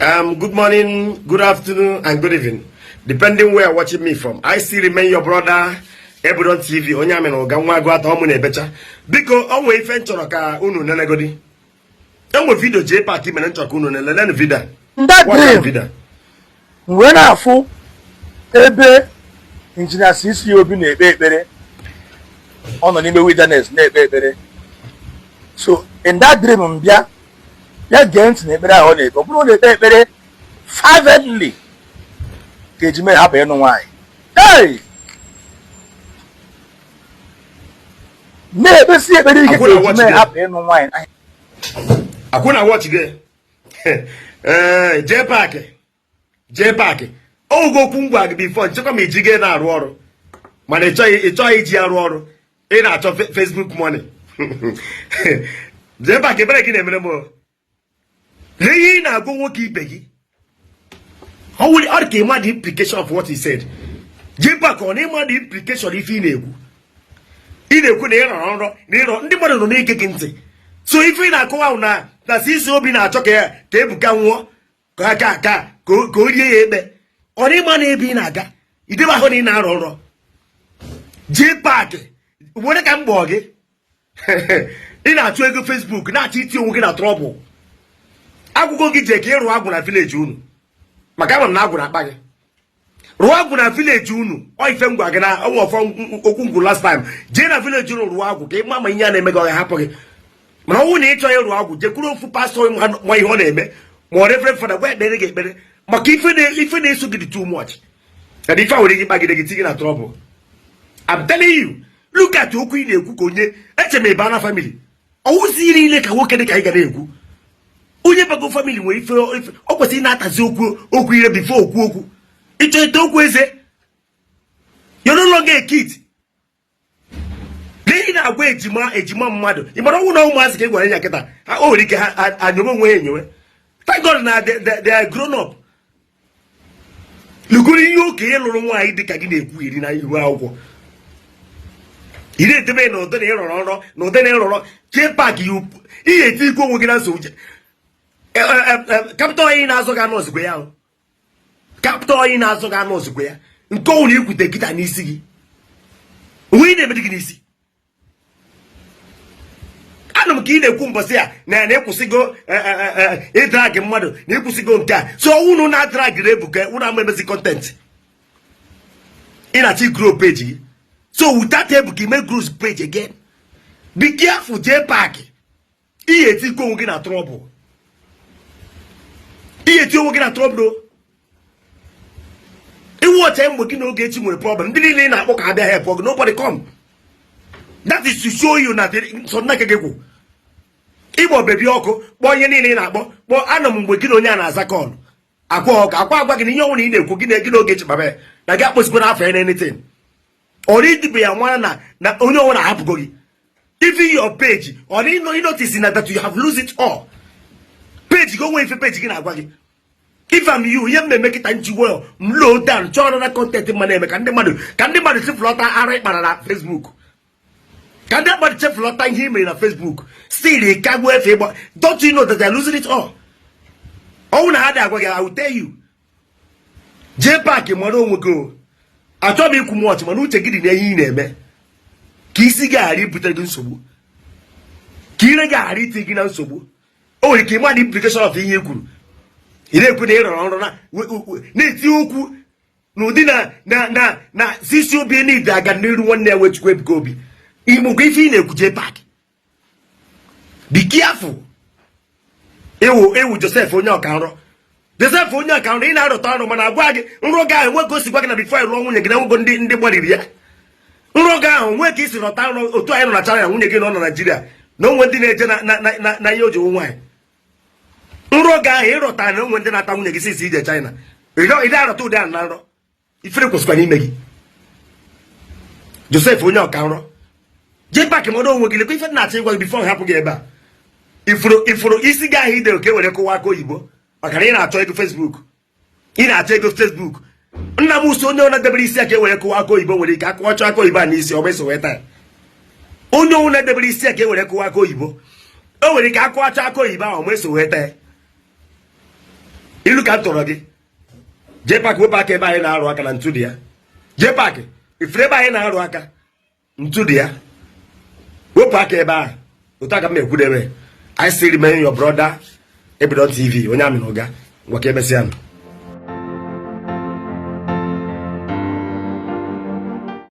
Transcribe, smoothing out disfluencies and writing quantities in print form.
Good morning, good afternoon, and good evening, depending where you're watching me from. I still remain your brother, Ebudon TV, onye amị na ụga nwa agụ atọ ọmụ na-ebecha. Biko, o nwee ife m chọrọ ka unu nenegodi. Enwe video JPAC mere m chọrọ ka unu nenelenu video. That dream, m wee na-afụ ebe Engineer CC Obi na-ekpe ekpere, ọ nọ n'ime wilderness na-ekpe ekpere. So in that dream, m bịa bịa gee ntị na ekpere ahụ ọ na-ekpe. Ọ bụrụ ọ na-ekpe ekpere fervently ka ejima hapụ ịnụ nwaanyị. Hey! Na-ekpesi ekpere ike ka ejima hapụ ịnụ nwaanyị. Akwụna watch gị. Ee, JPAC, JPAC, oge okwu m gwa gị before nchekwa ma iji gị na-arụ ọrụ, mana ị chọghị iji arụ ọrụ, ị na-achọ Facebook money. JPAC, ebere gị na-emere m. Lee ihe ị na-agwa nwoke ibe gị. Ọ dị ka ịma the implication of what he said. JPAC, ọ na ịma the implication ife ị na-ekwu? Ị na-ekwu na ị rọrọ nrọ na ịrọ ndị mmadụ nọ na-ege gị ntị. So ife ị na-akọwa na na CC Obi na-achọ ka ka Ebuka nwụọ, ka ka ka ka o rie ya ekpe. Ọ na ịma na ebe ị na-aga idebe ahụ na ị na-arọ nrọ. JPAC, were ka m gbọọ gị. Ị na-achụ ego Facebook, na-achọ iti onwe gị na trouble. Agwụgwọ gị jee ka ị rụọ agwụ na village unu, maka ama m na agwụ na-akpa gị. Rụọ agwụ na village unu. Ọ ife m gwa gị na ọnwa ọfọ okwu ngwụ last time. Jee na village unu rụọ agwụ ka ị ma ma ihe a na-eme gị ọ ga-ahapụ gị. Mana ọ wụ na ị chọghị ịrụ agwụ, jekwuru ofu pastọ ma ihe ọ na-eme, ma ọ reverend father, gwa ekpere gị ekpere, maka ife na-eso gị dị too much, and ife a nwere ike ịkpagide gị, tinye na trouble. I'm telling you, look at okwu ị na-ekwu ka onye eche ma ịba na family. Ọwụzi niile ka nwoke dị ka anyị ga na-ekwu. Onye bago family nwere ife ọ kwesịrị na-atazi okwu okwu ire before okwu okwu. Ịchọ ite okwu eze, you're no longer a kid. Lee, ị na-agwa ejima ejima mmadụ. Ị mara ọnwụ na ụmụazị ka ị gwara ya kịta, ha o nwere ike ha anyowe onwe ha enyowe. Thank God na they are grown up. Lugoro ihe okenye lụrụ nwaanyị dị ka gị na-ekwu iri na ihu akwụkwọ ị na-edebe na ụdị na ịrọrọ nrọ na ụdị na ịrọrọ. JPAC, ihe eti ikwu onwe gị na nsogbu. Capital onye na-azụ gị anụ ozugbo ya, capital onye na-azụ gị anụ ozugbo ya, nke ọnwụ na ikwute gịta n'isi gị onwe ị na-emedi gị n'isi. Anụ m ka ị na-ekwu mbọsị ya na na ịkwụsịgo ịdrag mmadụ, na ịkwụsịgo nke a. So unu na-adragịrị Ebuka, unu ama emezi content. Ị na-achọ grow page gị, so without Ebuka ime grow page again. Be careful, JPAC. Ihe etikwa onwe gị na trouble, ihe eti onwe gị na trouble. Iwu ọcha mgbe gị na Ogechi nwere problem, ndị niile ị na-akpọ ka ha bịa help gị, nobody come. That is to show you na sọ nna gị kwụ ịgbọ bebi ọkụ kpọọ ihe niile ị na-akpọ kpọọ. Anọ m mgbe gị na onye a na-aza call akwa ọkụ akwa agwa gị na ihe ọnwụ na ị na-ekwu gị na gị na Ogechi kpaba ya na gị akpọsikwa n'afọ ya na anything. Ọrụ idibe ya mara na na onye ọnwụ na-ahapụgo gị, even your page. Ọ na ị notice na that you have lose it all. Page gị onwe ife page gị na-agwa gị. If I'm you, ihe m na-eme kịta nji well m low down, chọọ ọrụ na content mma na-eme ka ndị mmadụ chefulọta ara ịkpara na Facebook, ka ndị mmadụ chefulọta ihe i mere na Facebook. Still ka gbuo efe ịgba. Don't you know that they're losing it all? Ọnwụ na ha dị agwa gị, I will tell you. JPAC, mara onwe gị o. Achọghị m ikwu m ọchị, mana uche gị dị n'ihe ị na-eme, ka isi gị ghara ibute gị nsogbu, ka ire gị ghara iti gị na nsogbu. O nwere ike ịma the implication of ihe i kwuru. Ị na-ekwu na ị rọrọ nrọ na-eti okwu n'ụdị na na na na sisi obi niile aga n'iru nwanne ya wechukwu Ebuka Obi. Imekwa ife ị na-ekwu. JPAC, be careful. Ewu ewu, Joseph onye ọka nrọ, Joseph onye ọka nrọ, ị na-arọta nrọ, mana agwa gị nrọ gị ahụ nwe ka o si gwa gị na before lụọ nwunye gị na nwego ndị gbariri ya. Nrọ gị ahụ nwee ka isi rọta nrọ otu anyị nọ na China, nwunye gị nọ na Naijiria, na onwe ndị na-eje na ihe o ji nwaanyị. Nrọ gị ahụ ịrọta na onwe ndị na-ata nwunye gị sisi ije China, ị arọta ụdị ahụ na nrọ. Ifere kwesịkwa n'ime gị, Joseph onye ọka nrọ. JPAC, mmadụ onwe gị. Lekwa ife na-achọ ịgwa gị before hapụ gị ebe a. Ifuru ifuru isi gị ahụ ide ka e were kụwa aka oyibo, maka na ị na-achọ ego Facebook, ị na-achọ ego Facebook. Nna m uso, onye ọna debere isi ya ka e were kụwa aka oyibo nwere ike akụwachọ aka oyibo a n'isi ọ bụ wee taa. Onye ọnwụ debere isi ya ka e were kụwa aka oyibo, o nwere ike akụwacha aka oyibo ahụ ma eso wee taa. Ilu ka m tọrọ gị. JPAC, wepụ aka ebe anyị na-arụ aka na ntu dị ya. JPAC, ifuru ebe anyị na-arụ aka, ntu dị ya, wepụ aka ebe ahụ. Otu aka m ekwudebe. I still remain your brother, Ebidon TV, onye amị na ụga. Ngwa, ka emesịa nụ.